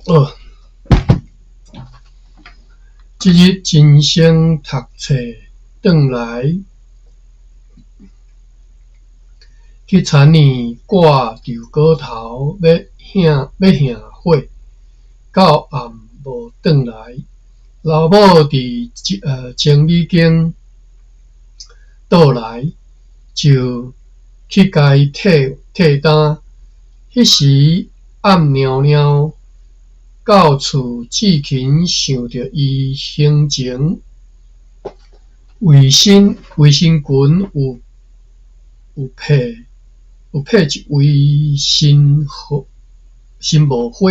哦，這日真生讀冊轉來，去田裡掛稻果頭欲燃火，到暗無轉來。老母佇清美間倒來，就去共伊替擔。彼時暗貓貓，到厝志勤想著伊胸前圍身裙有披一圍新帽花。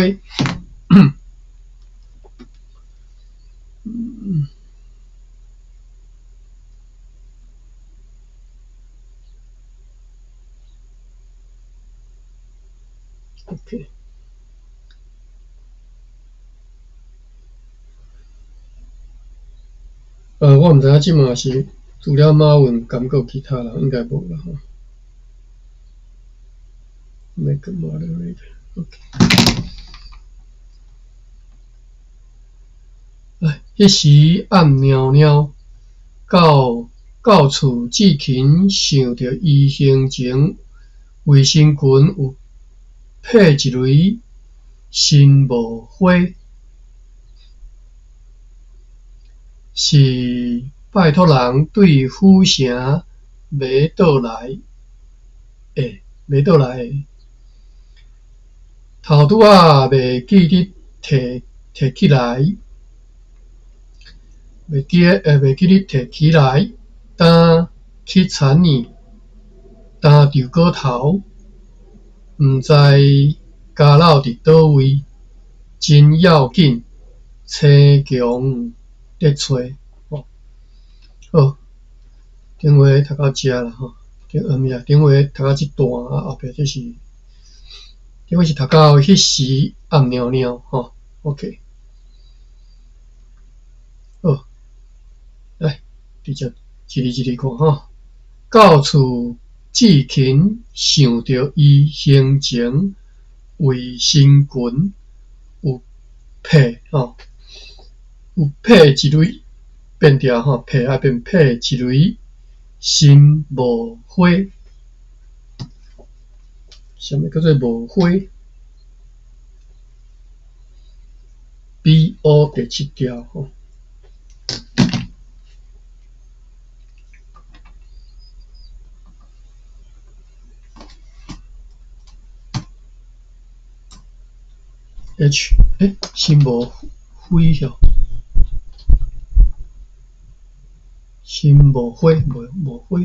OK。我毋知影這嘛是除了馬雲，敢閣有其他人，應該無啦吼。Make a moderator，OK。來，彼時暗貓貓，到厝志勤想著伊胸前圍身裙有披一圍新帽花，是拜託人對府城買倒來的。頭拄仔袂記得提起來，擔去田裡擔稻果頭，毋知交落佇佗位，真要緊，青強咧揣吼。好，頂回讀到遮啦吼，毋是，頂回讀到這段啊，後壁這是，頂回是讀到彼時暗貓貓吼，OK。好，來，直接一字一字看吼。到厝志勤想著伊胸前圍身裙有披吼，有披一蕊變調吼，披愛變披一蕊新帽花，啥物叫做帽花？B O 第七條吼。H 新帽花吼，新帽花，帽花。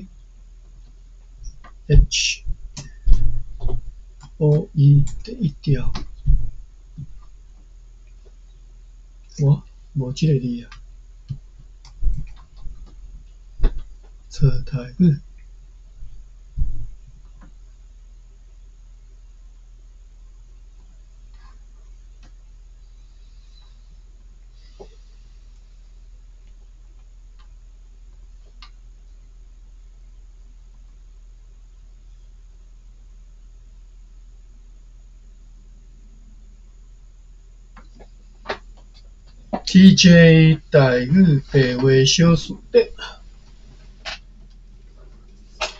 H O E 第一條，哇，無這个字啊，錯台語。TJ 台語白話小辭典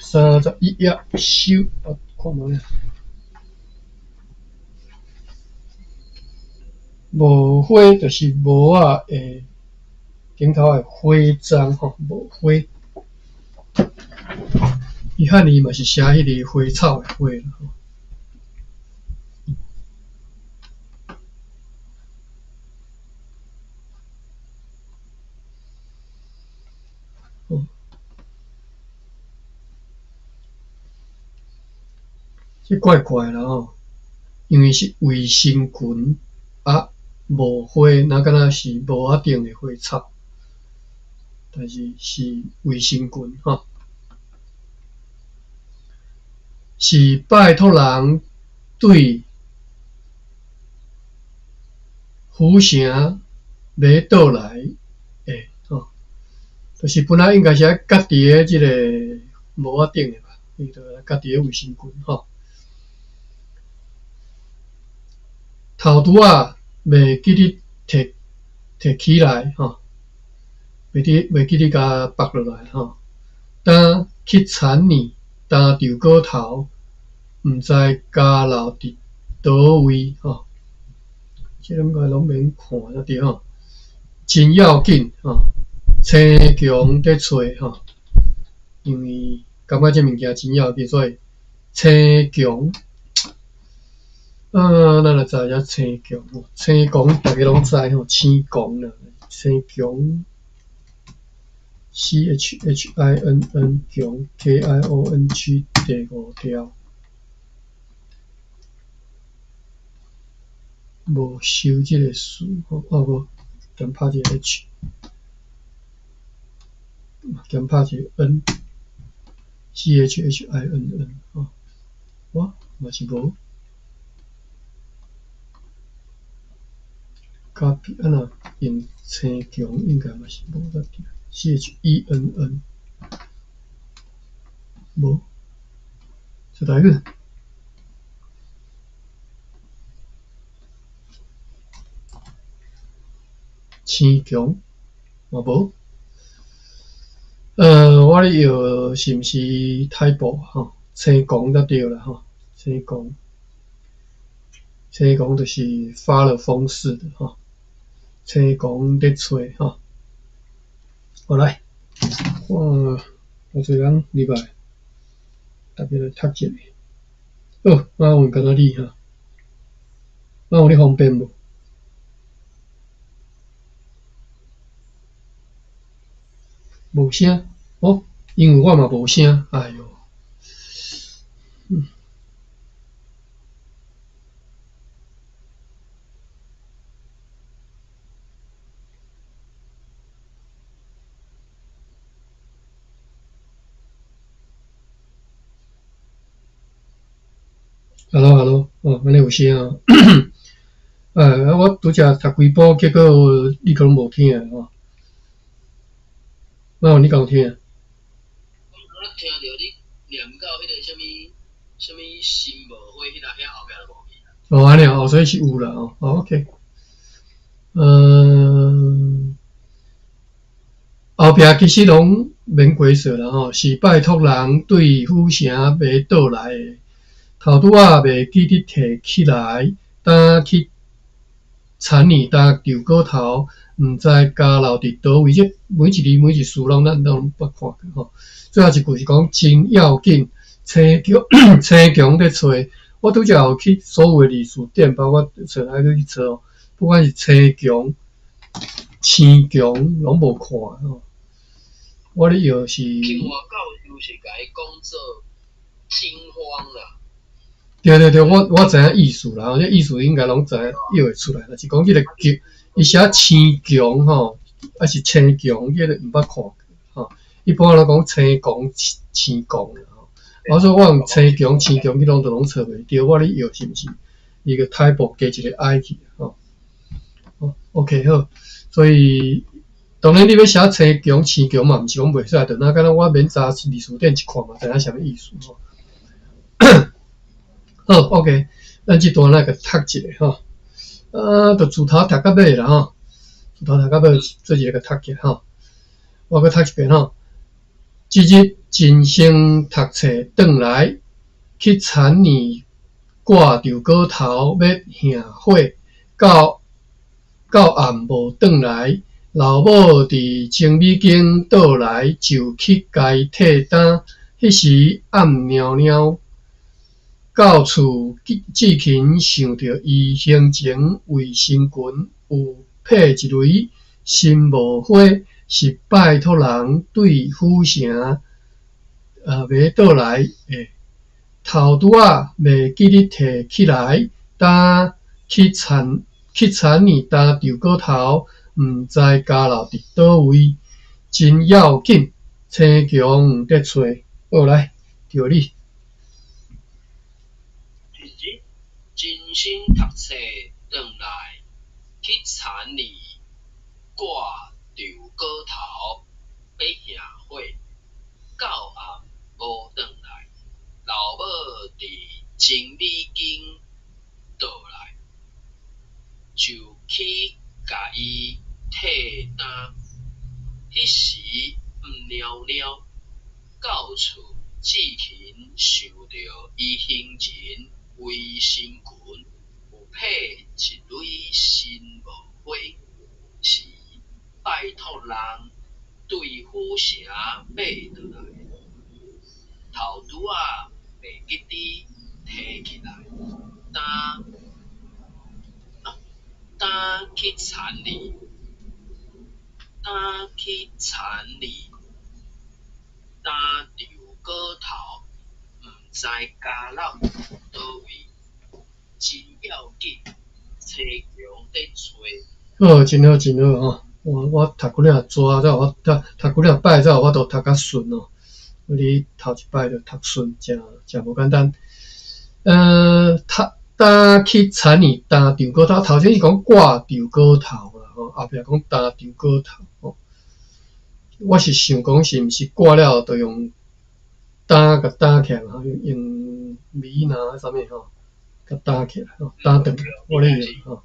，31頁收啊，看覓啊？帽花就是帽仔的頂頭的花章吼，帽花。伊漢字嘛是寫彼個花草的花啦吼。這怪怪啦吼，因為是圍身裙啊，帽花，若敢若是帽仔頂的花草，但是是圍身裙吼，是拜託人對府城買倒來的吼，就是本來應該是愛蓋佇个這個帽仔頂的吧，伊就蓋佇个圍身裙吼。頭拄仔袂記得提提起來吼，袂記得共縛落來吼。擔去田呢，擔稻果頭，毋知家留佇佗位吼。這應該攏免看才對吼。真要緊吼，青強佇揣吼，因為感覺這物件真要緊，所以青強。啊，咱來查一下青強吼，青強大家攏知吼，青強啦，青強，C H H I N N 強 K I O N G 第五條，無收這个詞吼，啊無，減拍一個 H，減拍一個 N，C H H I N N 吼，哇，嘛是無。咖啡啊若用青強應該嘛是無才對，C H E N N 無，出台語。青強嘛無，我咧藥是毋是typo吼？青強才對啦吼，青強，青強就是發了瘋似的吼。青強佇揣吼，好來，看偌濟人入來，大家來讀一下。好，馬雲敢若你哈，馬雲你方便無？無聲，哦，因為我嘛無聲，哎喲，嗯。Hello，Hello，哦，按呢有聲哦。我拄才讀幾步，結果你可能無聽吼。馬雲，你敢有聽？我聽著你念到彼个啥物啥物新無花，彼个遐後壁就無去啊。哦，按呢哦，所以是有啦哦。哦，OK。後壁其實攏免解說啦吼，是拜託人對府城買倒來的，頭拄仔袂記得提起來，擔去田呢擔稻果頭，毋知家留佇佗位。這每一字每一詞攏咱攏捌看過吼。最後一句是講真要緊，青強青強佇揣。我拄才有去所有的字詞典，包括揣來去揣，不管是青強、青強，攏無看吼。我咧藥是。金華教授是共伊講做驚慌啦。對對對，我知影意思啦，這意思應該攏知影，藥會出來。就是講這個強，伊寫青強吼，還是青強，這個毋捌看過吼。一般攏講青強、青強吼。我說我用青強、青強，你攏都攏揣袂著。我咧藥是毋是伊個 typo 加一個 I 去吼？好，OK 好，所以。當然，你欲寫青強、青強嘛，毋是講袂使，就若敢若我免查字詞典一看嘛，知影啥物意思吼。好，OK，咱這段來共讀一下吼。啊，就自頭讀到尾啦吼，自頭讀到尾，做一个共讀起來吼。我閣讀一遍吼。這日真生讀冊轉來，去田呢掛稻果頭欲燃火，到到暗無轉來。老母佇精米間倒來，就去共伊退擔。彼時暗貓貓，到厝，志勤想著伊先前為新群有配一枚新無花，是拜託人對府城買倒來的，頭拄仔袂記得提起來，擔去田去田呢擔稻果頭。毋知家留佇佗位，真要緊，青強佇揣。好來，著你。一日，真生讀冊轉來，去田裡掛稻果頭，欲燃火，到暗無轉來。老母佇精米間倒來，就去志勤想著伊形人圍身裙有披一蕊新帽花，是拜託人對府城買轉來的，頭拄仔袂記得提起來，擔去田裡，擔去田裡，擔著鎬頭，毋知交落佗位，真要緊，青強咧揣。好，真好，真好吼！我讀幾領紙才有法讀讀幾領擺才有法度讀較順哦。你頭一擺就讀順，誠誠無簡單。讀擔去田裡擔著鎬頭，頭先是講掛著鎬頭啦，吼，後壁講擔著鎬頭吼。我是想講是毋是掛了就用擔共擔起來嘛，用米拿啥物吼，共擔起來吼，擔轉來，我咧用吼。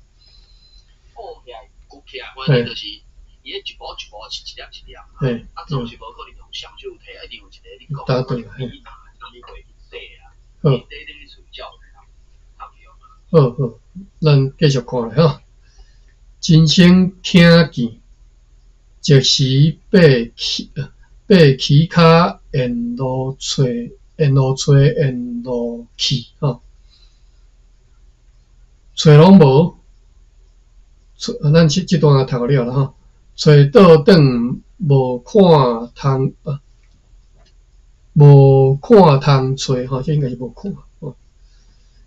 抱起來、舉起來，反正就是伊彼一步一步是一粒一粒嘛。啊，總是無可能用雙手提，一定有一个你講的米拿啥物貨去綴啊。好。綴入去喙才有通用啊。好好，咱繼續看咧吼。真生聽見，即時爬起，爬起跤沿路揣，沿路揣，沿路去吼。揣攏無，揣，咱這這段讀了啦吼。揣倒轉無看通，無看通揣吼，這應該是無看吼。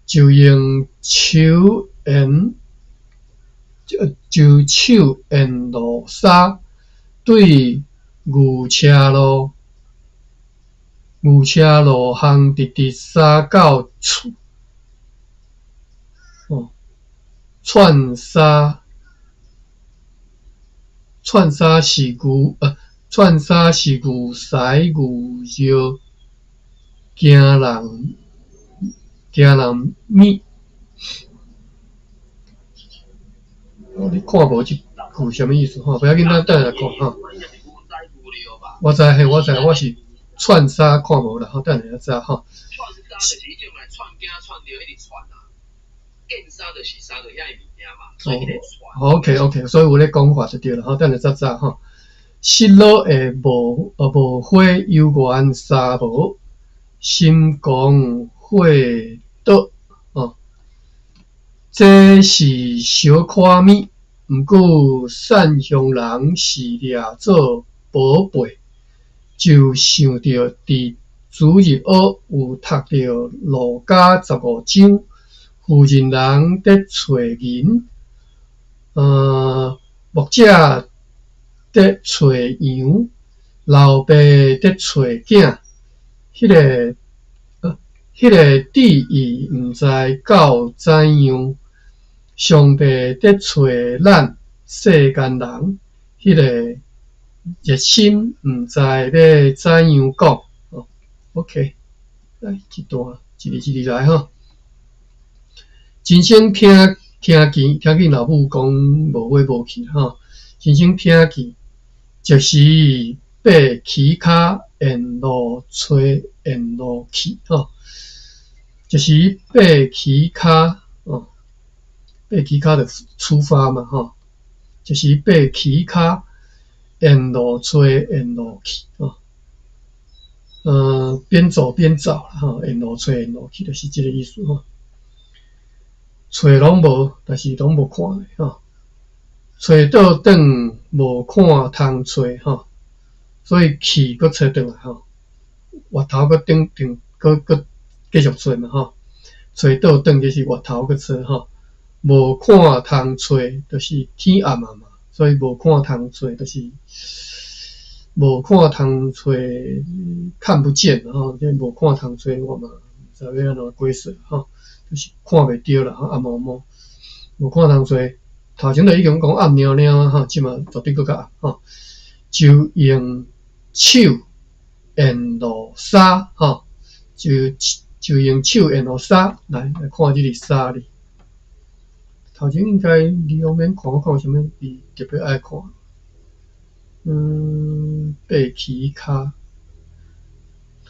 就用手沿，就手沿路沙對牛車路，牛車路巷直直沙到厝。哦，串沙，串沙是牛，串沙是牛屎牛尿，驚人驚人物。哦，你看無這句啥物意思吼？不要緊，咱等下來看吼。我知嘿，我知，我是串沙看無啦，吼，等下才知吼。串沙就是彼種來串囝串著彼直串啊，見沙就是沙著遐个物件嘛，所以彼个串。哦，OK OK，所以有咧講法就對了吼，等下才知吼。失落的無花幽怨沙無，心狂火倒哦。這是小可物，毋過散鄉人是掠做寶貝，就想著佇主日學有讀著路加15章，婦人人咧揣銀，牧者咧揣羊，老爸咧揣囝，彼个旨意毋知到怎樣，上帝咧揣咱世間人，彼个熱心毋知欲怎樣講。哦，OK，來這段一字一字來吼。真生聽聽見聽見老母講無花無去吼，真生聽見，即時爬起跤沿路揣沿路去吼，即時爬起跤哦，爬起跤就出發嘛吼，即時爬起跤沿路揣沿路去吼，邊走邊找吼，沿路揣沿路去，就是這个意思吼。揣攏無，但是攏無看吼。揣倒轉無看通揣吼，所以去閣揣轉來吼，回頭閣轉轉，閣閣繼續揣嘛吼。揣倒轉就是回頭閣揣吼，無看通揣，就是天暗啊嘛，所以無看通揣，就是無看通揣，看不見吼，這無看通揣，我嘛毋知欲按怎解釋吼。就是看袂著啦，暗暛暛，無看通揣。頭前就已經講暗貓貓啊，吼，這馬絕對閣較暗吼。就用手沿路沙，吼，就用手沿路沙來來看這個沙字。頭前應該你攏免看，我看有啥物字特別愛看。爬起跤。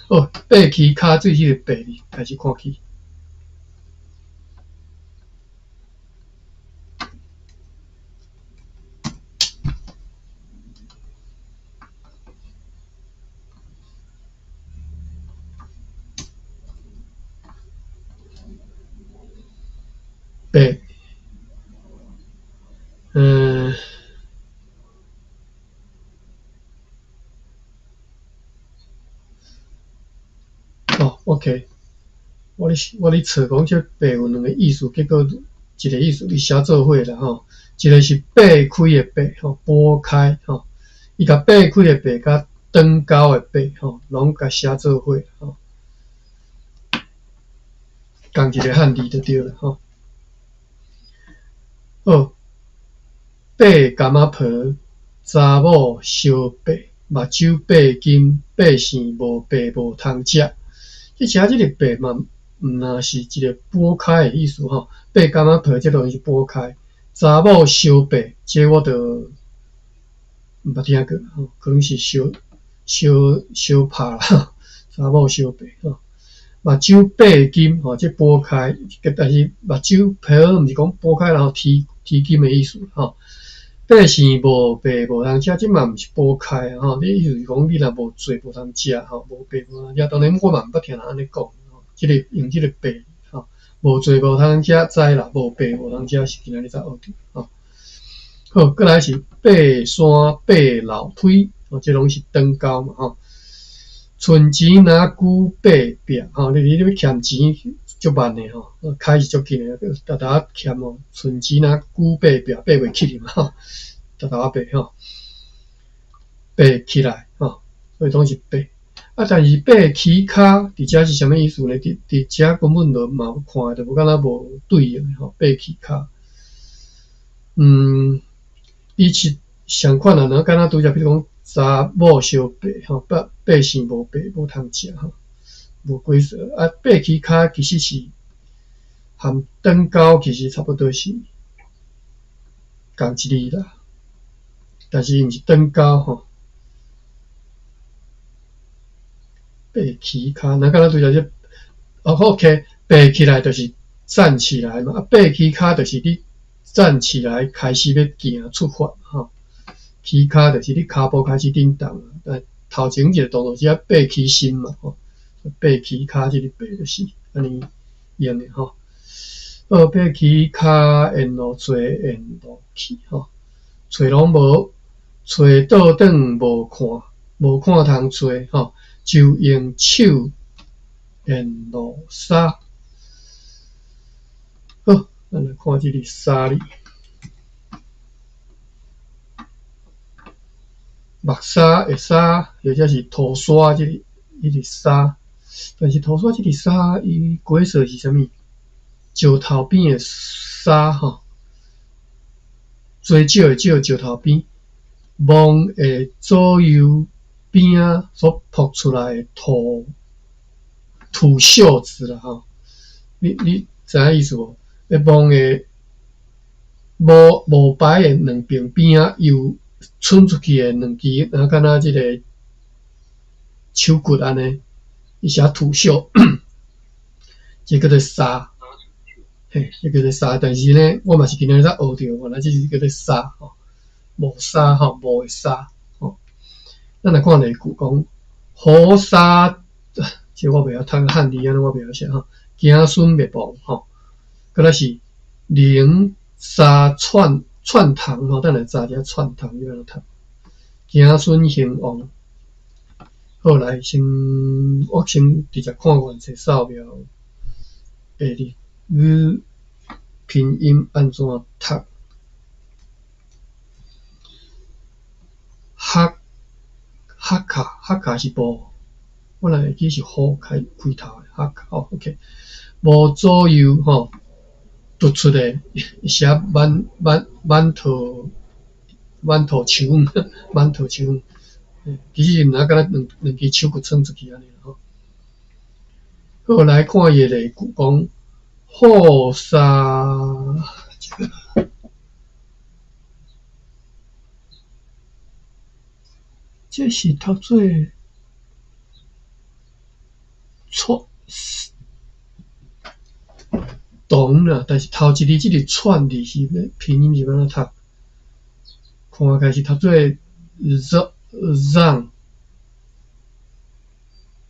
哦，爬起跤水這個爬字開始看起。爬，哦，OK，我咧揣講這爬有兩个意思，結果一个意思你寫做伙啦吼，一个是擘開的擘吼，撥開吼，伊共擘開的擘佮長溝的擘吼，攏共寫做伙吼，仝一个漢字就對啦吼。好，爬柑仔婆，查某相爬，目睭爬金，百姓無爬無通食。這寫這个爬嘛，毋若是一个撥開的意思吼。爬柑仔婆這當然是撥開，查某相爬，這我就毋捌聽過吼，可能是相相相拍啦，查某相爬吼。目睭爬金吼，這撥開，但是目睭皮毋是講撥開然後提提金的意思吼。百姓無爬無通食，這嘛毋是撥開吼。你意思是講你若無做無通食吼，無爬無通食。當然我嘛毋捌聽人按呢講吼，這个用這个爬吼，無做無通食，知啦，無爬無通食是今仔日才學著吼。好，過來是爬山爬樓梯，吼，這攏是長溝嘛吼。存錢若久爬壁吼，你欲欠錢足慢的吼，開是足緊的，沓沓仔欠哦。存錢若久爬壁，爬袂起嘛吼，沓沓仔爬吼，爬起來吼，所以攏是爬。啊，但是爬起跤佇遮是啥物意思呢？佇遮根本就嘛看就無敢若無對應吼，爬起跤。伊是相款啊，若敢若拄則比如講查某相爬吼，百姓無爬無通食吼，無鬼說啊，爬起跤其實是含長溝其實差不多是仝一字啦，但是伊毋是長溝吼。爬起跤，若敢若拄則這哦，OK，爬起來就是站起來嘛，啊，爬起跤就是你站起來開始欲行出發吼。起跤就是你跤步開始振動，但頭前一个動作是愛爬起身嘛吼，爬起跤這个爬就是按呢用的吼。好，爬起跤沿路揣沿路去吼，揣攏無，揣倒轉無看，無看通揣吼，就用手沿路沙。好，咱來看這个沙字。目沙的沙，或者是塗沙這个，彼个沙，但是塗沙這个沙，伊解說是啥物？石頭邊的沙吼，濟少的少石頭邊，墓的左右邊仔所曝出來的土土屑子啦吼，你知影意思無？咧墓的墓牌的兩邊邊仔又伸出去的兩支，若敢若這个手骨按呢，伊寫土屑，這叫做沙，嘿，這叫做沙。但是呢，我嘛是今仔日才學著，原來這是叫做沙吼，墓沙吼，墓的沙吼。咱來看例句講，河沙，這我袂曉讀漢字，按呢我袂曉寫吼。子孫滅亡吼，閣來是靈沙串串堂吼，等下查一下串堂欲按怎讀。子孫興旺，好來先，我先直接看原冊掃描下日語拼音按怎讀？學學卡學卡是無，我若會記是好開開頭的學卡哦，OK，無左右吼突出的，寫馒馒馒頭馒頭手，馒頭手，其實毋若敢若兩支手骨撐出去按呢吼。好，來看伊的例句，講好沙，這個，這是讀做串同啦，但是頭一字這個串字是欲拼音是欲按怎讀？看起來是讀做 z 讓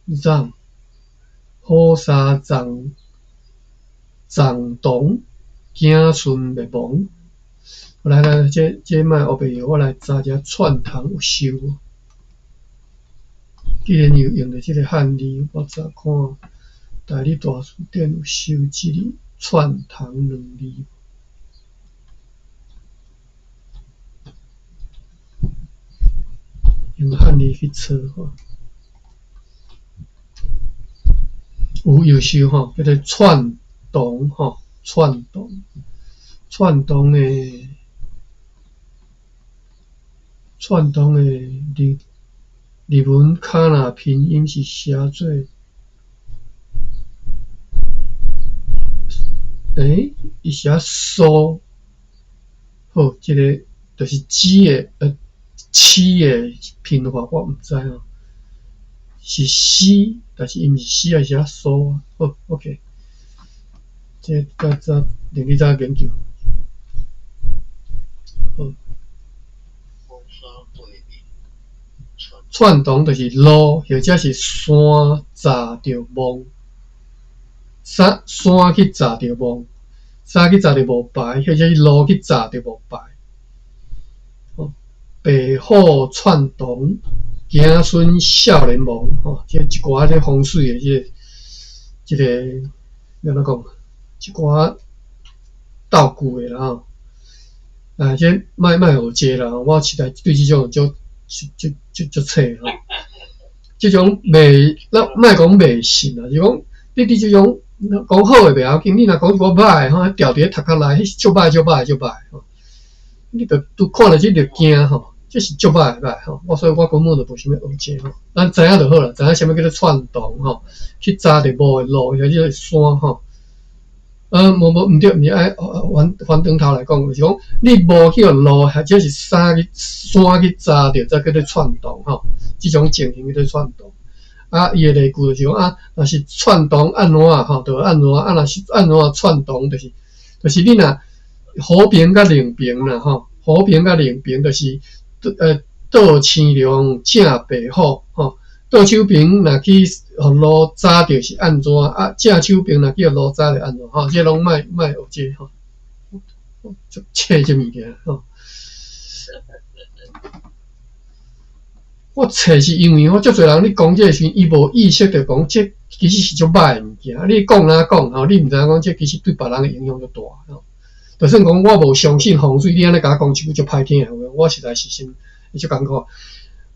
讓，虎沙藏藏同子孫滅亡。來來，這這莫烏白搖，我來查一下串堂有收無？既然有用著這个漢字，我查看台語大辭典有收這个串堂兩字。用漢字去查吼，有有收吼，叫做串堂吼，串堂，串堂的串堂的日日文卡那拼音是寫做，欸，伊寫蘇，好，這个就是子的七的拼法我毋知吼，是西，但是伊毋是西，還是寫蘇啊？好，OK，這再再另去再研究。好，串堂就是路，或者是山閘著墓，山山去閘著墓，山去閘著墓牌，或者是路去閘著墓牌。白虎串堂，子孫少年亡，吼，這一寡這風水的這個、這個，欲按怎講？一寡道具的啦吼。啊，這莫莫學這啦，我實在對這種足足足足冊吼。這種迷，咱莫講迷信啦，是講你佇這種講好的袂要緊，你若講一寡歹的吼，牢佇咧頭殼內，彼足歹足歹足歹吼。你著拄看著這就驚吼。這是足歹歹吼，我所以我根本就無想欲學這吼，咱知影就好啦，知影啥物叫做串堂吼，去閘著墓的路，或者是山吼。無無毋對，毋是愛翻翻轉頭來講，就是講你墓去予路，或者是山去山去閘著，才叫做串堂吼。這種情形叫做串堂。啊，伊的例句就是講啊，若是串堂按怎吼，就按怎啊，若是按怎串堂，就是就是你若和平佮寧平啦吼，和平佮寧平就是。倒青龍正白虎，吼，倒手邊若去予路閘著是按怎？啊，正手邊若去予路閘著按怎？吼，這攏莫莫學這吼，足冊這物件吼。我冊是因為吼，足濟人咧講這個時陣，伊無意識著講這其實是足歹的物件。你講哪講吼，你毋知影講這其實對別人的影響足大吼。就算講我無相信風水，你按呢共我講一句足歹聽的話，我實在是心會足艱苦。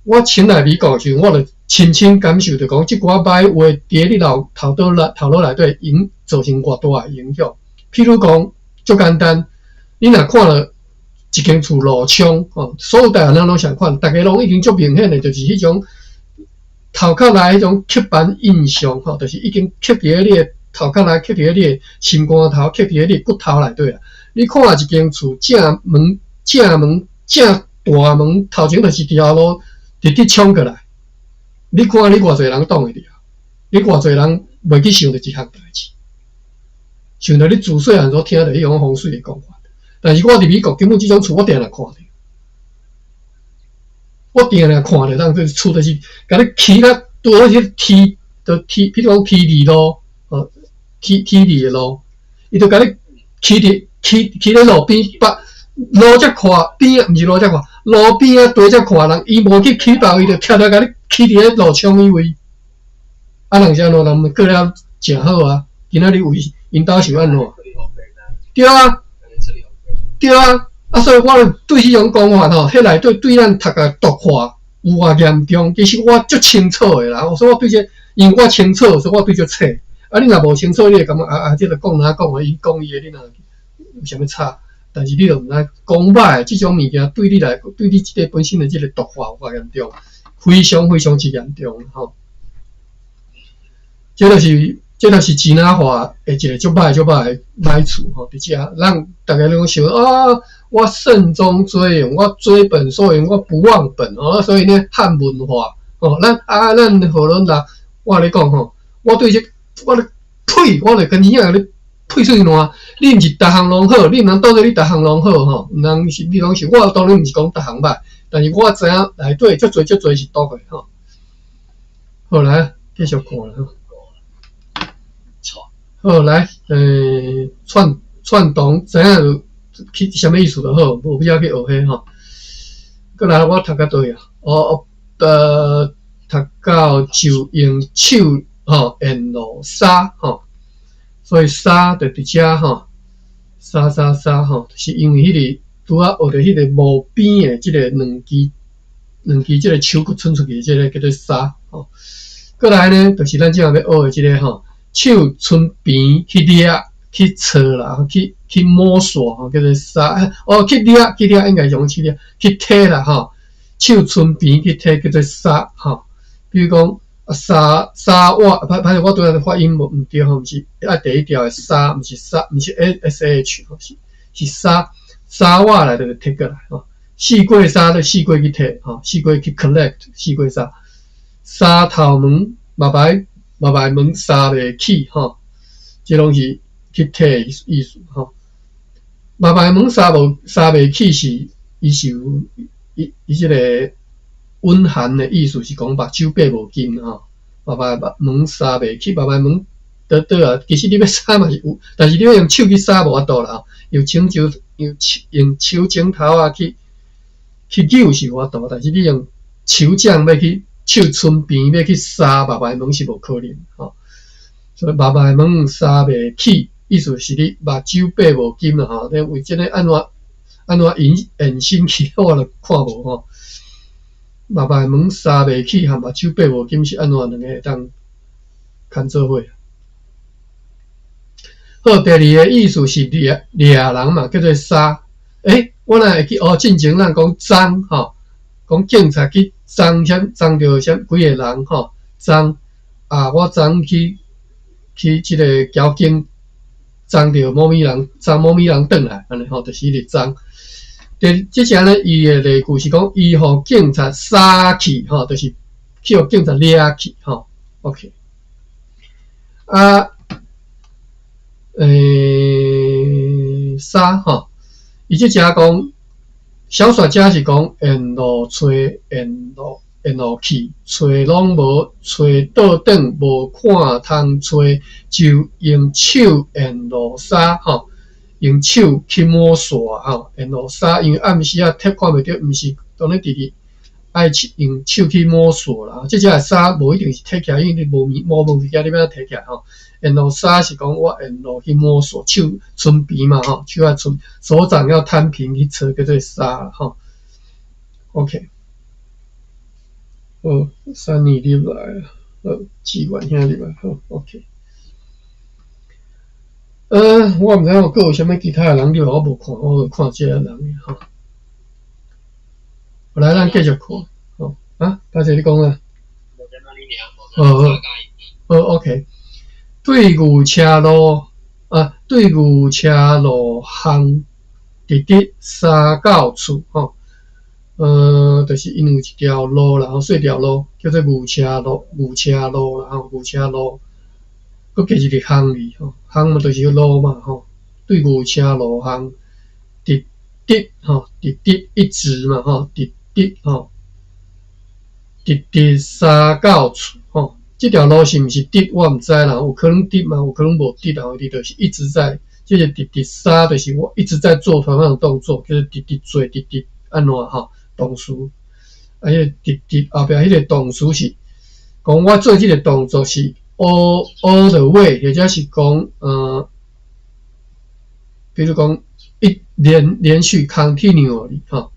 我前來美國時陣，我就深深感受著講，這寡歹話佇咧你頭頭腦內頭腦內底影造成偌大的影響。譬如講，足簡單，你若看著一間厝落窗吼，所有台灣人攏相款，逐家攏已經足明顯的，就是彼種頭殼內彼種刻板印象吼，就是已經刻佇咧你的頭殼內，刻佇咧你的心肝頭，刻佇咧你的骨頭內底啦。你看一間厝正門正門正大門頭前就是一條路，直直衝過來。你看你偌濟人擋會著？你偌濟人袂去想著這項代誌？想著你自細漢所聽著彼種風水的講法。但是我佇美國根本這種厝我定定看著，我定定看著，人這厝就是共你起甲拄好是梯，就梯，比如講梯二路，哦，梯梯二的路，伊就共你起佇。起起咧路邊，別路遮闊，邊仔毋是路遮闊，路邊仔地遮闊，人伊無去起房，伊就徛佇共你起佇咧路窗彼位。啊，人是按怎？人過了誠好啊。今仔日為𪜶兜是按怎？對啊，對啊。啊，所以我對彼種講法吼，彼內底對咱讀個毒化有偌嚴重，其實我足清楚的啦。所以我對這個，因為我清楚，所以我對這冊。啊，你若無清楚，你會感覺啊啊，這個講哪講啊，伊講伊的，你若有啥物差？但是你著毋知講歹這種物件對你來，對你這個本身的這個毒化有偌嚴重，非常非常之嚴重吼。這就是這就是支那話的一個足歹足歹的歹處吼。佇遮，咱逐家攏想啊，我慎終追遠，我追本溯源，我不忘本哦。所以呢，漢文化哦，咱啊，咱何倫啦，我共你講吼，我對這我咧呸，我就跟耳仔共你呸出去爛。你毋是逐項攏好，你毋通當做你逐項攏好吼，毋通是你講是我當然毋是講逐項歹，但是我知影內底足濟足濟是毒的吼。好來，繼續看啦。好來，串串動知影就去啥物意思就好，無必要去學彼吼。閣來我讀到佗位啊？哦，讀到就用手吼沿路捎吼，所以捎就佇遮吼，捎捎捎吼，是因為彼個拄仔學著彼個無邊的這個兩支兩支這個手骨伸出去，這個叫做捎吼。閣來呢，就是咱這下欲學的這個吼，手伸邊去掠去揣啦，去摸索吼，叫做捎。哦，去掠去掠，應該用去掠去提啦吼，手伸邊去提叫做捎吼。比如講啊，沙沙我，歹歹勢，我拄仔發音無毋對吼，毋是愛第一條的沙，毋是沙，毋是 S H 吼，是沙沙我來就提過來吼。四過沙就四過去提吼，四過去 collect 四過沙。沙頭毛目眉目眉毛捎袂起吼，這攏是去提的意思吼。目眉毛捎無捎袂起是伊是有伊伊這個蘊含的意思是講目睭爬無金吼，目眉毛捎袂起，目眉毛倒倒啊，其實你欲捎嘛是有，但是你欲用手去捎無法度啦吼，用手用用手指頭啊去去揪是有法度，但是你用手掌欲去手伸邊欲去捎目眉毛是無可能吼。所以目眉毛捎袂起，意思是你目睭爬無金啦吼。你為這個按怎按怎引延伸去，我就看無吼。目眉毛捎袂起和目睭爬無金是按怎兩個會當牽做伙？好，第二个意思是掠掠人嘛，叫做捎。欸，我若會記哦，進前咱講贓吼，講警察去贓啥贓著啥幾個人吼，贓啊，我昨去去這个交警贓著某物人，贓某物人轉來，按呢吼，就是彼个贓。第這隻呢，伊的例句是講，伊予警察捎去吼，就是去予警察掠去吼。OK，啊，捎吼，伊這隻講小說家是講沿路揣沿路沿路去，揣攏無揣倒轉，無看通揣，就用手沿路捎吼。用手去摸索吼，沿路捎，因為暗時仔睇看袂著，毋是當咧直直愛用手去摸索啦。這隻的捎無一定是提起來，因為你無物無物件，你欲按怎提起來吼？沿路捎是講我沿路去摸索，手伸邊嘛吼，手愛伸，手掌要攤平去揣，叫做捎吼。OK，好，三年入來，好，志願兄入來，好，OK。我毋知影閣有啥物其他的人入來，我無看，我就看這个人吼。來，咱繼續看，吼啊，歹勢你講啊。好好，好，OK。對牛車路啊，對牛車路巷，直直捎到厝吼。就是因有一條路啦，吼，細條路叫做牛車路，牛車路啦，吼，牛車路。閣加一個巷字吼，巷嘛就是路嘛吼，對牛車路巷，直直吼，直直一直嘛吼，直直吼，直直捎到厝吼。這條路是毋是直，我毋知啦，有可能直嘛，有可能無直啦。伊就是一直在，這個直直捎就是我一直在做同樣的動作，叫做直直做，直直按怎吼動詞。啊，彼個直直後壁彼個動詞是講我做這個動作是 all the way，或者是講比如講一連連續 continually 吼，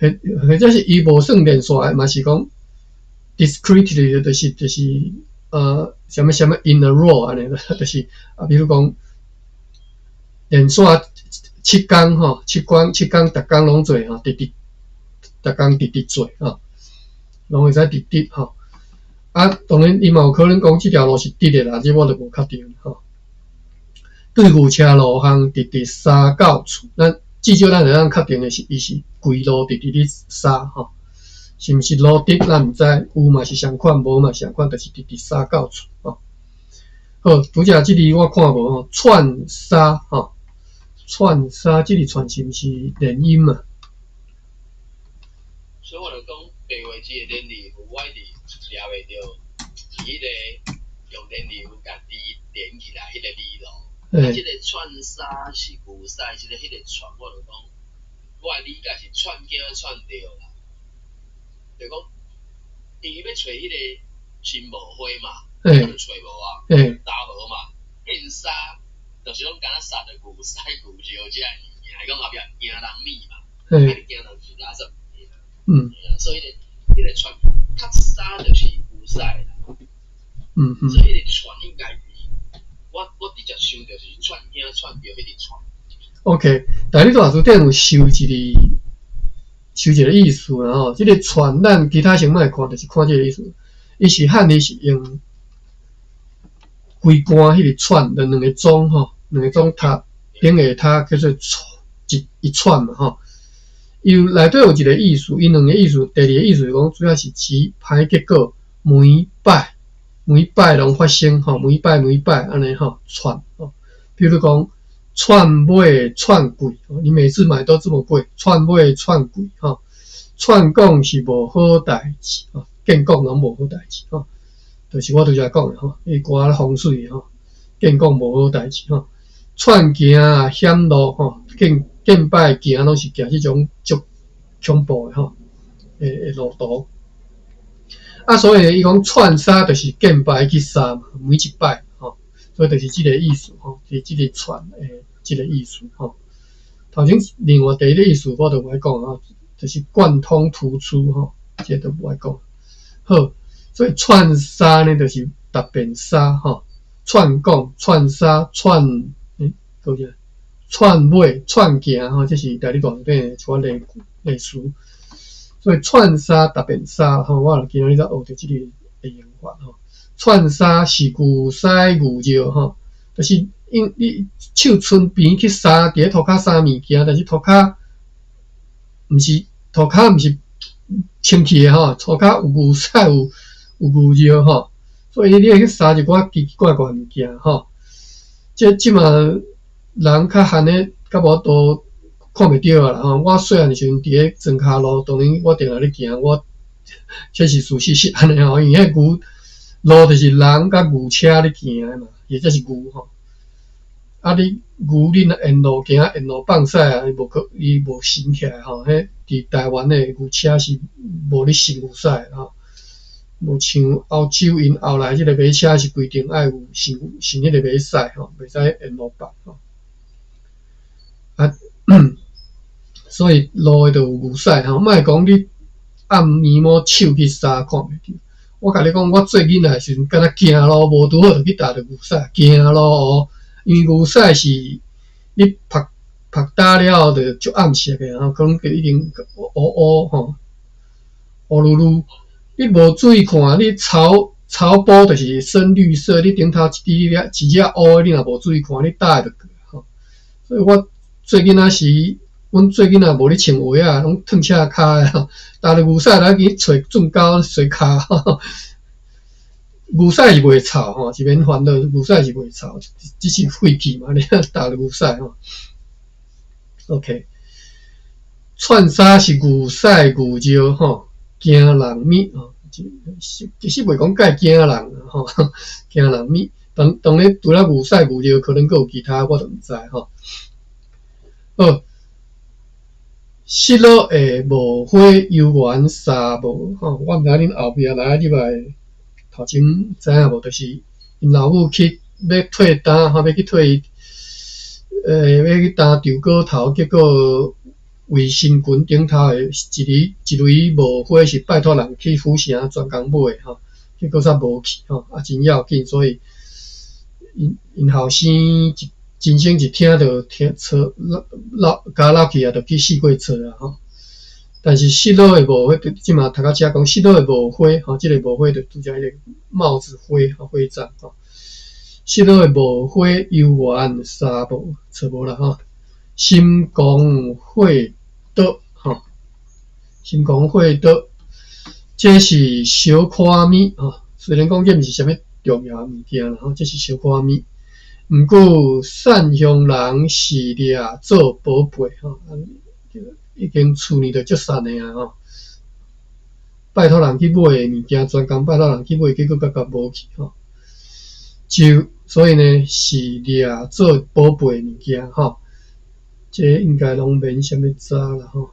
或者是伊無算連續的，嘛是講 discretely 就是啥物啥物 in a row 按呢，就是啊，比如講連續7工吼，7工7工，逐工攏做吼，直直逐工直直做吼，攏會使直直吼。啊，當然伊嘛有可能講這條路是直的啦，這我就無確定吼。對牛車路巷直直捎到厝，咱至少咱會當確定的是，伊是規路直直咧捎吼，是毋是路直咱毋知，有嘛是相款，無嘛相款，就是直直捎到厝吼。好，拄才這字我看無吼，串沙吼，串沙，這字串是毋是連音啊？所以我就講白話字的連字符，我一直掠袂著，是彼个用連字符共字連起來彼个理路。啊，這個串沙是牛屎，這个彼个串，我就講，我的理解是串囝串著啦，就講伊欲揣彼个新無花嘛，啊就揣無啊，焦無嘛，變沙，就是講敢若撒著牛屎牛尿這个物件，伊講後壁驚人物嘛，啊你驚人是垃圾物件，所以彼个串較沙就是牛屎啦，所以彼个串應該是，我直接想著是串囝串著彼個串。 OK，但你大辭典有收一个，收一个意思啦吼。這個串咱其他先莫看，就是看這个意思。伊是漢字是用規關彼個串的兩个鐘吼，兩個鐘塔頂下塔叫做串一串嘛吼。伊有內底有一個意思，伊兩個意思，第二個意思是講主要是指歹結果，每擺每擺攏發生吼，每擺每擺按呢吼串吼。比如講串買串貴，你每次買都這麼貴，串買串貴吼。串講是無好代誌吼，見講攏無好代誌吼。就是我拄才講的吼，伊歌咧風水吼，見講無好代誌吼。串行險路吼，見見擺行攏是行這種足恐怖的吼，的路途。啊，所以伊講串沙就是見擺去殺嘛，每一擺吼，所以就是這个意思吼，是這个串的這个意思吼。頭前另外第一个意思我就無愛講吼，就是貫通突出吼，這个就無愛講。好，所以串沙呢就是大便沙吼，串講、串沙、串，閣有啥？串買、串行吼，這是台語大辭典的一寡例句例詞。所以串沙大便沙吼，我今仔日才學著這个的用法吼。串沙是牛屎牛尿吼，就是因你手伸邊去捎佇咧塗跤捎物件，但是塗跤毋是塗跤毋是清氣的吼，塗跤有牛屎有牛尿吼，所以你會去捎一寡奇奇怪怪物件吼。這這馬人較憨的，較無多看袂著啊啦吼。我細漢的時陣佇咧莊跤路，當然我定定咧行，我這是事實是按呢吼，因為彼牛路就是人佮牛車咧行的嘛，或者是牛吼。啊，你牛你若沿路行，沿路放屎啊，伊無可伊無神起來吼。彼佇台灣的牛車是無咧擤牛屎的吼，無像歐洲𪜶後來這个馬車是規定愛有擤擤彼個馬屎吼，袂使沿路放吼。啊，所以路的就有牛屎吼，莫講你暗暝摸手去捎看袂著。我共你講，我做囡仔的時陣，敢若行路無拄好就去踏著牛屎，行路哦，因為牛屎是你曝曝焦了後就足暗色的吼，可能就已經烏烏吼，烏嚕嚕。你無注意看，你草草埔就是深綠色，你頂頭一滴一隻烏的，你若無注意看，你踏會著過吼。所以我做囡仔時，阮做囡仔無咧穿鞋仔，攏褪赤跤的吼，踏著牛屎來去揣圳溝洗跤。牛屎是袂臭吼，是免煩惱，牛屎是袂臭，只是廢氣嘛，你踏著牛屎吼。OK，串沙是牛屎牛尿吼，驚人物吼，其實袂講蓋驚人吼，驚人物。當當然除了牛屎牛尿，可能閣有其他，我就毋知吼。好，失落的無花遊園紗帽吼，我毋知恁後壁來入來頭前知影無？就是𪜶老母去欲退擔吼，欲去退，欲去擔稻果頭，結果為身裙頂頭的一厘一蕊無花是拜託人去府城專工買的吼，結果煞無去吼，啊真要緊，所以𪜶𪜶後生一真正一聽著聽吵鬧鬧咬落去啊，就去四界吵啊吼。但是失落的帽花，這馬讀到遮講失落的帽花吼，這个帽花就拄才彼个帽子徽徽章吼。失落的帽花遊園紗帽，錯無啦吼。心狂火刀吼，心狂火刀，這是小可物吼。雖然講這毋是啥物重要的物件啦吼，這是小可物。毋過散鄉人是掠做寶貝吼，已經厝呢就足散的啊吼。拜託人去買的物件，專工拜託人去買，結果閣共無去吼。就所以呢，是掠做寶貝物件吼。這應該攏免啥物查啦吼。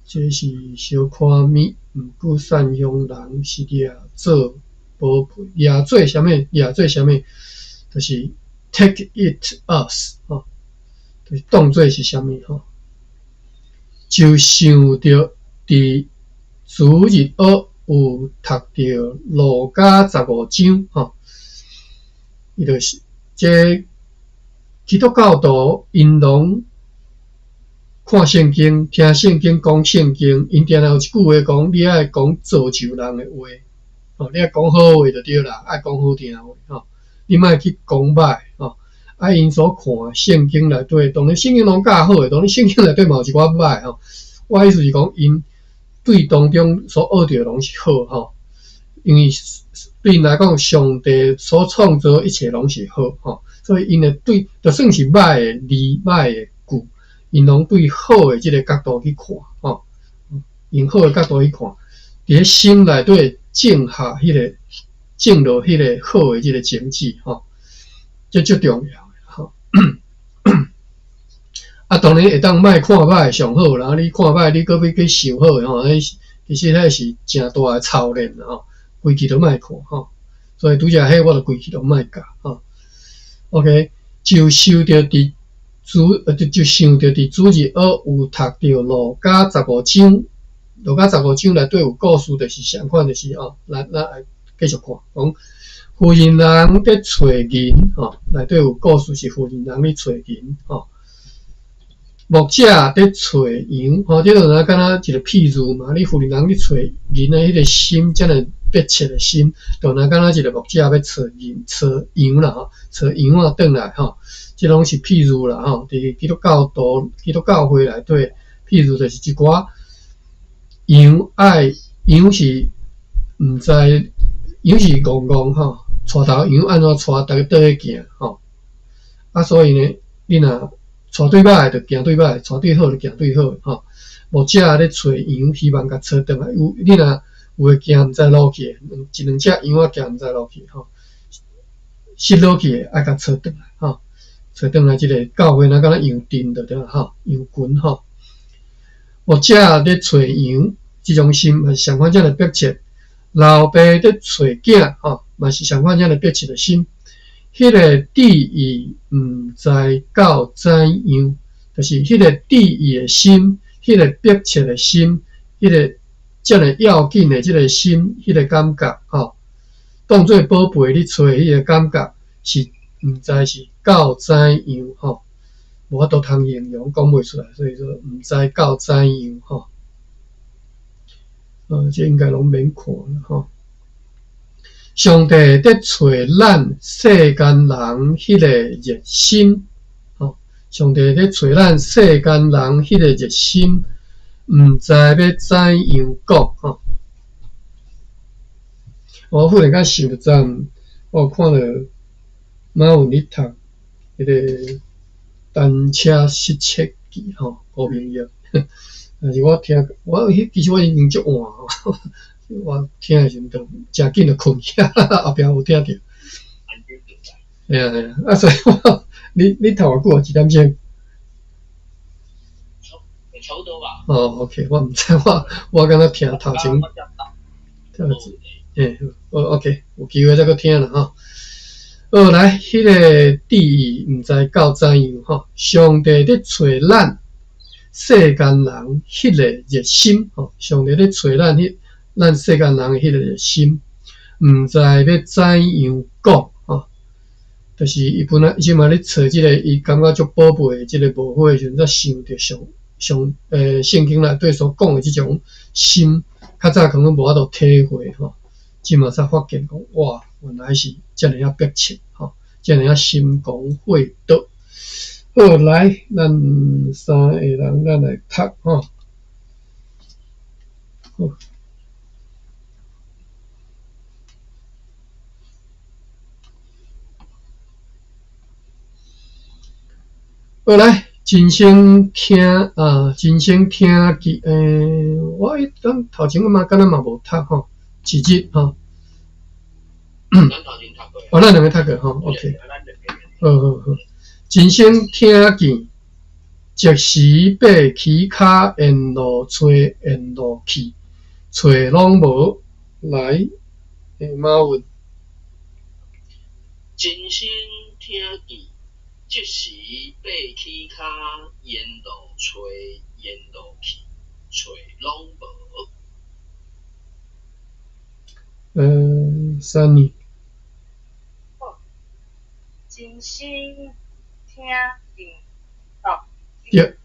這是小可物，毋過散鄉人是掠做寶貝，掠做啥物？掠做啥物？就是 take it as 吼，就是當做是啥物吼？就想著佇主日學有讀著路加十五章吼，伊就是這基督教徒𪜶攏看聖經、聽聖經、講聖經，𪜶定定有一句話講：你愛講造就人的話，吼，你愛講好話就對啦，愛講好聽話，吼，你莫去講歹，吼。啊，𪜶所看聖經內底，當然聖經攏教好的，當然聖經內底嘛有一寡歹，吼。我意思是講，𪜶對當中所學著的攏是好，吼，因為對𪜶來講，上帝所創造一切攏是好，吼，所以𪜶會對，就算是歹的字、歹的句，𪜶攏對好的這个角度去看，吼，用好的角度去看，佇咧心內底種下彼个種落彼个好的這个種子，吼，這足重要的，吼。啊，當然會當莫看歹上好啦，你看歹，你閣欲去想好的吼，彼其實彼是誠大的操練啦，吼，規氣都莫看，吼。所以拄才彼我就規氣都莫教，吼。OK，就想著佇主，就就想著佇主日學有讀著路加十五章，路加十五章內底有故事，就是相款，就是哦，咱咱來繼續看，講婦人人佇揣銀，吼，內底有故事是婦人人咧揣銀，吼。牧者佇揣羊，吼，這就若敢若一個譬喻嘛。你婦人人咧揣銀的彼個心，遮爾迫切的心，就若敢若一個牧者欲揣銀、揣羊啦，吼，揣羊仔轉來，吼，這攏是譬喻啦，吼。佇基督教徒、基督教會內底，譬喻就是一寡羊愛羊是毋知羊是戇戇吼，帶頭羊按怎帶逐家綴去行，吼。啊，所以呢，你若帶對歹就行對歹，帶對好就行對好，吼。牧者咧揣羊，希望共揣轉來。有你若有的行毋知路去，一兩隻羊仔行毋知路去，吼，失落去的愛共揣轉來，吼，揣轉來這个教會若敢若羊陣就對啦，吼，羊群吼。牧者咧揣羊，這種心嘛是相款遮爾迫切。老爸咧揣囝，吼，嘛是相款遮爾迫切的心。彼个旨意毋知到怎樣，就是彼个旨意的心，彼个迫切的心，彼个遮爾要緊的這个心，彼个感覺，吼，當做寶貝咧揣彼个感覺是毋知是到怎樣，吼，無法度通形容，講袂出來，所以說毋知到怎樣，吼。這應該攏免看啦，吼。上帝佇揣咱世間人彼个熱心，吼！上帝佇揣咱世間人彼个熱心，毋知欲怎樣講，吼！我忽然間想著昨昏，我有看著馬雲咧讀彼个單車失竊記，吼，胡明玉。但是我聽，我彼其實我已經足晏，我聽的時陣就誠緊就睏去，後壁有聽著。嘿啊嘿啊，啊所以我你你讀偌久啊？一點鐘？差不多吧。哦，OK，我毋知，我我敢若聽頭前，聽嘿，好 OK，有機會再閣聽啦吼。好來，彼个旨意毋知到怎樣吼，上帝佇揣咱世間人彼个熱心吼，上帝佇揣咱彼咱世間人的彼个熱心，毋知欲怎樣講吼，就是伊本來伊這馬咧揣這个，伊感覺足寶貝的這个無火的時陣，才想著上上聖經內底所講的這種心，較早可能無法度體會吼，這馬才發現講哇，原來是遮爾仔迫切吼，遮爾仔心廣血道。好，來，咱三个人咱來讀吼。好。好來，真心聽啊，真心聽見，我咱頭前嘛敢若嘛無讀吼，一日吼。咱頭前讀過。哦，咱兩个讀過吼，OK。好好好，真心聽見，即時爬起跤沿路揣沿路去，揣攏無。來，馬文。真心聽見，即時爬起跤沿路揣沿路去，揣攏無。三年。真心聽見，哦。對。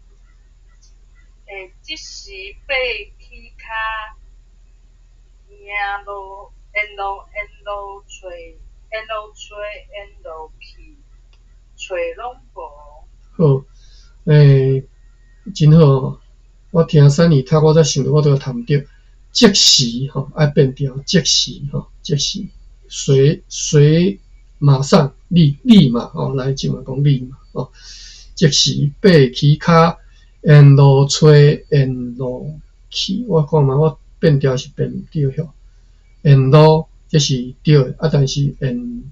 即時爬起跤，沿路沿路沿路揣沿路揣沿路去，揣攏無。好，真好哦！我聽三年讀，我才想著我都讀毋著。即時吼愛變調，即時吼，即時，隨隨馬上立立馬吼，來這嘛講立馬吼，即時爬起跤，沿路揣沿路去，我看覓我變調是變毋對吼。沿路這是對的，啊，但是沿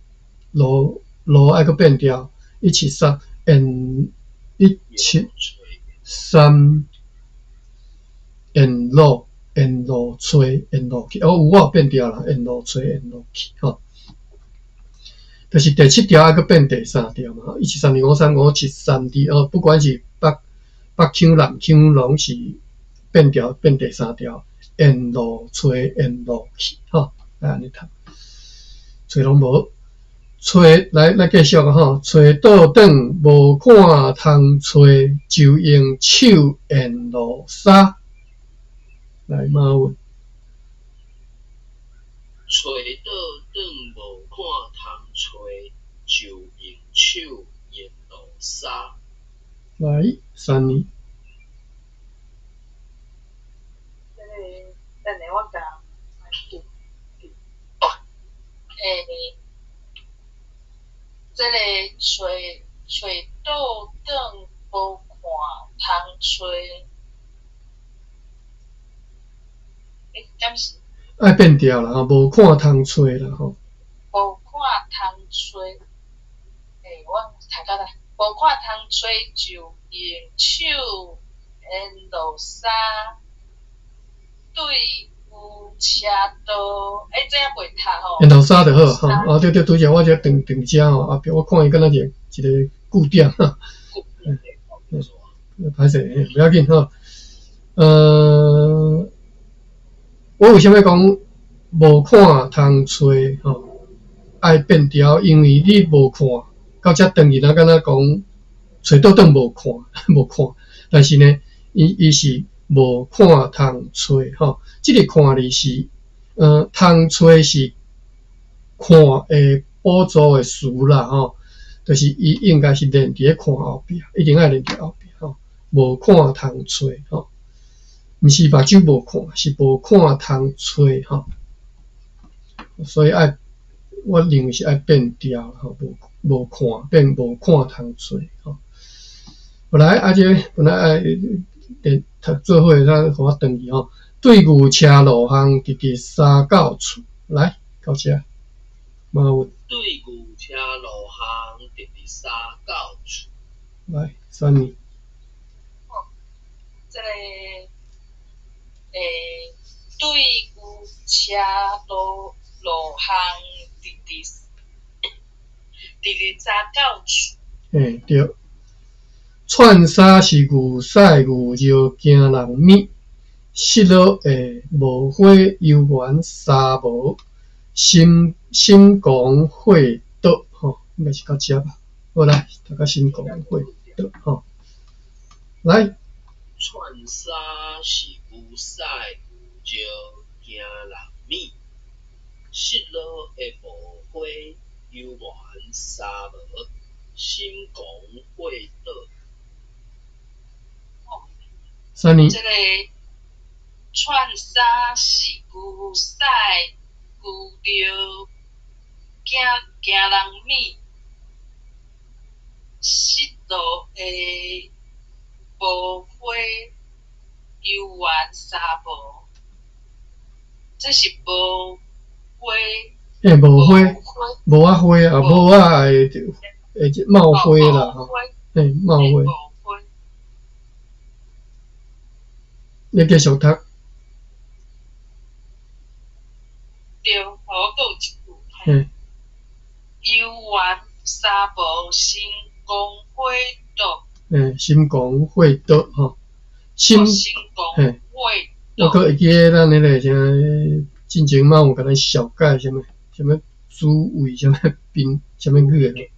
路路愛閣變調，一七三沿一七三沿路沿路揣沿路去，哦，有我有變調啦，沿路揣沿路去，吼。就是第七調愛閣變第三調嘛，一七三二五三五七三二哦，不管是北北腔南腔，攏是變調變第三調，沿路揣沿路去，吼，來按呢讀，揣攏無，揣來來繼續吼，揣倒轉無看通揣，就用手沿路捎。來馬文。揣倒轉無看通揣，就用手沿路捎。來，三年。這个，等下我共這个揣揣倒轉無看通揣，敢是？愛變調啦吼，無看通揣啦吼。無看通揣，我讀到啦，無看通揣就用手沿路捎，對有車道，這也袂讀吼。沿路捎就好吼，哦對對，拄則我這斷斷遮吼，後壁我看伊敢若一個一個句點哈。歹勢，無要緊吼。我為啥物講無看通揣吼？愛變調，因為你無看，到遮轉去，咱敢若講揣倒轉無看，無看。但是呢，伊伊是無看通揣吼。這个看字是，通揣是看的補助的詞啦吼，就是伊應該是連佇咧看後壁，一定愛連佇後壁吼。無看通揣吼，毋是目睭無看，是無看通揣吼。所以愛，我認為是愛變調吼，無無看變無看通揣吼。後來啊，這本來愛連讀做伙，咱予我轉去吼。對牛車路巷，直直捎到厝，來到遮。馬文。對牛車路巷，直直捎到厝。來，三年。這个，對牛車路路巷，直直直直捎到厝。對。串沙是牛屎牛尿驚人物，失落的無花幽玄沙無，心心狂火倒吼，應該是到遮吧。好來，讀到心狂火倒吼。來。串沙是牛屎牛尿驚人物，失落的無花幽玄沙無，心狂火倒。三年。這个串沙是牛屎牛尿驚驚人物，失落的無花遊園三無，這是無花。欸，無花，無仔花啊，無仔會會冒花啦吼，嘿，冒花。你繼續讀。對，我閣有一句。嘿。遊園三無心光火道。嘿，心光火道吼，心，嘿，我閣會記得咱彼个啥，進前嘛有共咱紹介啥物，啥物主位，啥物賓，啥物語的，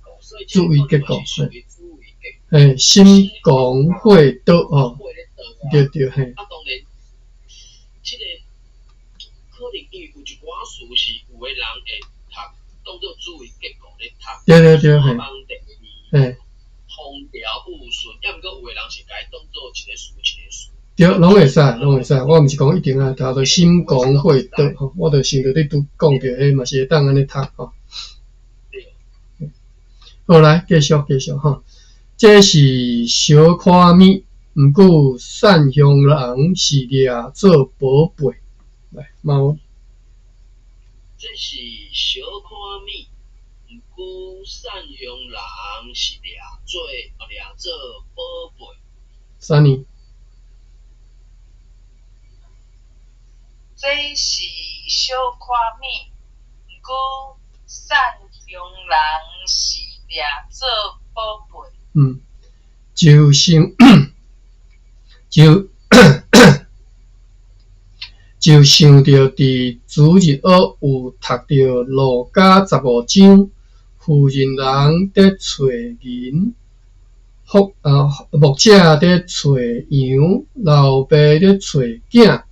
主位結構，嘿，嘿，心光火道吼，對對嘿。啊，當然，這个可能因為有一寡詞是有的人會讀當做主謂結構咧讀，對對對，嘿，嘿。風調雨順，抑毋過有的人是共伊當做一个詞一个詞。對，攏會使，攏會使。我毋是講一定愛讀做心光火道吼，我就想著你拄講著彼嘛是會當按呢讀吼。對。好，來繼續繼續吼。這是小可物，毋過散鄉人是掠做寶貝。來，貓。這是小可物，毋過散鄉人是掠做寶貝。三年。這是小可物，毋過散鄉人是掠做寶貝。嗯，就想就就想著佇主日學有讀著路加十五章，婦人人佇揣銀，牧者佇揣羊，老爸佇揣囝，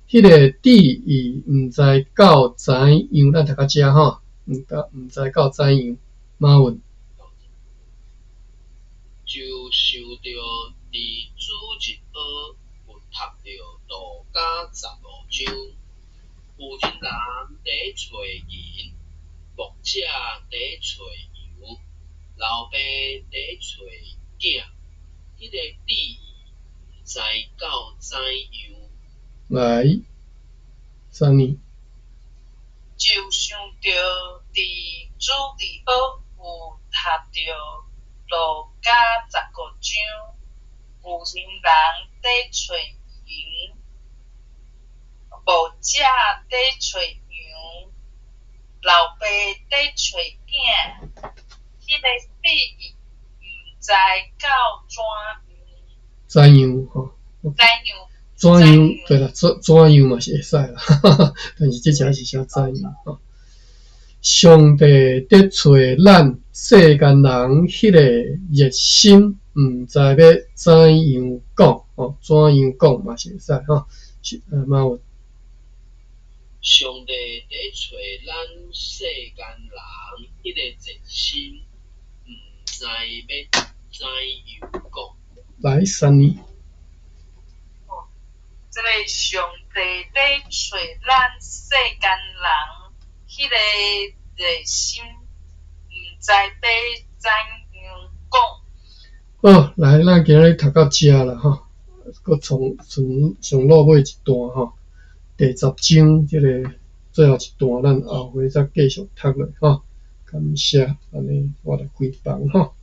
彼個智意毋知到怎樣，咱讀到遮吼，毋知到怎樣，馬文。就想著佇主日學有讀著路加十五章，婦人人佇揣銀，牧者佇揣羊，老爸佇揣囝，彼個智意毋知到怎樣。來，三年。就想著佇主日學有讀著路加十五章，婦人人佇揣銀，牧者佇揣羊，老爸佇揣囝，彼个智意毋知到怎樣。怎樣吼？怎樣？怎樣？對啦，怎樣嘛是會使啦，但是這只是寫怎樣吼。上帝佇揣咱世間人彼個熱心，毋知欲怎樣講吼，怎樣講嘛是會使吼。是馬文。上帝佇揣咱世間人彼個熱心，毋知欲怎樣講。來，三年。這個上帝佇揣咱世間人彼個熱心，毋知欲怎樣講。好，來，咱今日讀到遮啦吼，閣從從上落尾一段吼，第十章這个最後一段，咱後回再繼續讀落吼。感謝，按呢我來開房吼。